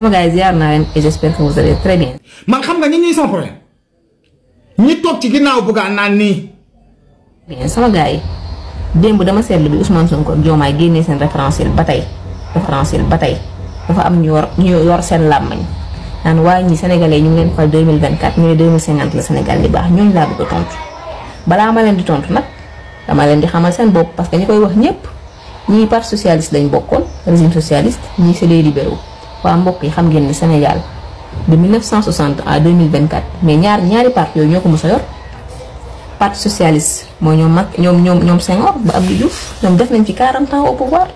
gars yi ziar naa leen et j'espère que vous allez très bien. man xam nga ñi sama problème ñi toog ci ginnaaw Bougane naan nii. bien sama gars yi démb dama seetlu bi Ousmane Sonko ak Diomaye génnee seen référentiel ba tey dafa am ñu yor seen làmmañ naan waaye ñi sénégalais ñu ngi leen fal 2024 ñu ne 2050 la Sénégal di baax ñooñu laa bëgg a tontu balaa ma leen di tontu nag dama leen di xamal seen bopp parce que ñi koy wax ñëpp ñii parti socialiste lañ bokkoon régime socialiste ñii c'est les libéraux. waa mbokk yi xam ngeen ne Sénégal de 1960 à 2024 mais ñaari parti yooyu ñoo ko mos a yor parti socialiste mooy ñoom Senghor ba Abdou Diouf ñoom def nañ ci 40 ans au pouvoir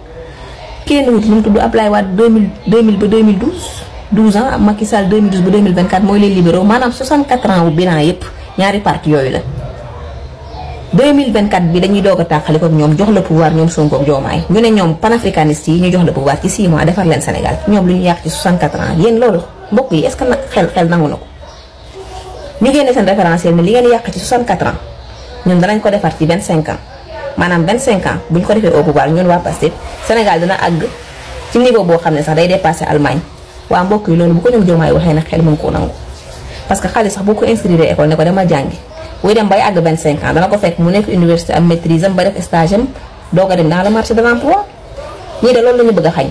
kenn wut nu mu tudd Ablaye Wade 2000 ba 2012 12 ans Macky Sall 2012 ba 2024 mooy les libéraux maanaam 64 ans wu bilan yépp ñaari parti yooyu la 2024 bi dañuy doog a tàqali ko ñoom jox la pouvoir ñoom Sonko ak Diomaye ñu ne ñoom panafricanistes yi ñu jox la pouvoir ci 6 mois defar leen Sénégal ñoom lu ñu yàq ci 64 ans yéen loolu mbokk yi est-ce que nag xel nangu na ko ñu génne seen référentiel ne li ngeen yàq ci 64 ans ñun danañ ko defar ci 25 ans maanaam 25 ans bu ñu ko defee au pouvoir ñun waa Pastef Sénégal dina àgg ci niveau boo xam ne sax day dépasser Allemagne waa mbokk yi loolu bu ko ñoom Diomaye waxee nag xel mën koo nangu parce que xale sax boo ko inscrire école ne ko dama jàngi buy dem bay àgg 25 ans dana ko fekk mu nekk université am maîtrise am ba def stage am doog a dem dans le marché de l'emploi ñii de loolu la ñu bëgg a xañ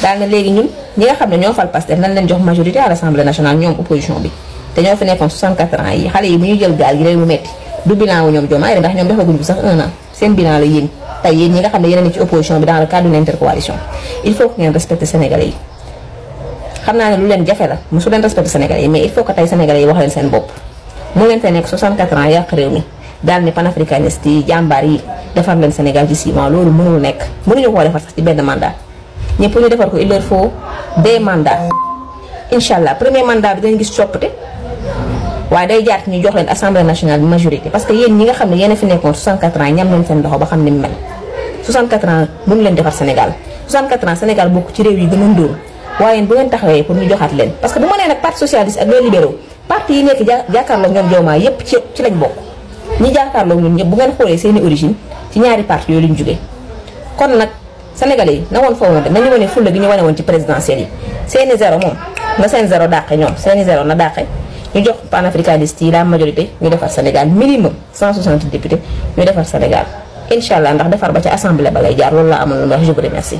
daal ne léegi ñun ñi nga xam ne ñoo fal Pastef nañ leen jox majorité à l'Assemblée nationale ñoom opposition bi te ñoo fi nekkoon 64 ans yi xale yi bu ñu jël gaal gi réew mu metti du bilan wu ñoom Diomaye ndax ñoom defaguñ bi sax 1 an seen bilan la yéen tey yéen ñi nga xam ne yéen a nekk ci opposition bi dans le cadre d'une intercoalition il faut que ngeen respecter Sénégalais yi xam naa ne lu leen jafe la mosu leen respecter Sénégalais yi mais il faut que tey Sénégalais yi wax leen seen bopp mu leen fee nekk 64 ans yàq réew mi daal ne panafricaniste yi jàmbaar yi defar leen Sénégal ci 6 mois loolu mënul nekk mënuñu koo defar sax ci benn mandat ñëpp ñu defar ko il leur faut des mandats incha allah premier mandat bi dañu gis coppite waaye day jaar ñu jox leen assemblée nationale bi majorité parce que yéen ñi nga xam ne yéen a fi nekkoon 64 ans ñam leen seen loxo ba xam ni mu mel 64 ans mënu leen defar Sénégal 64 ans Sénégal bokk ci réew yi gën a ndóol waaye bu ngeen taxawee pour ñu joxaat leen parce que bu ma nee nag parti socialiste ak les libéraux parti yi nekk jàkkaarloog ñoom Diomaye yépp ci lañ bokk ñi jàkkaarloog ñun ñëpp bu ngeen xoolee seeni origine ci ñaari parti yooyu lañ jógee kon nag sénégalais yi na woon fa woon de nañu wane fulla gi ñu wane woon ci présidentielle yi seeni zéro moom nga seen zéro dàqe ñoom seeni zéro na dàqe ñu jox panafricaniste yi la majorité ñu defar Sénégal minimum 160 députés ñu defar Sénégal incha allah ndax defar ba ca assemblée ba lay jaar loolu laa amoon lu ma wax je vous remercie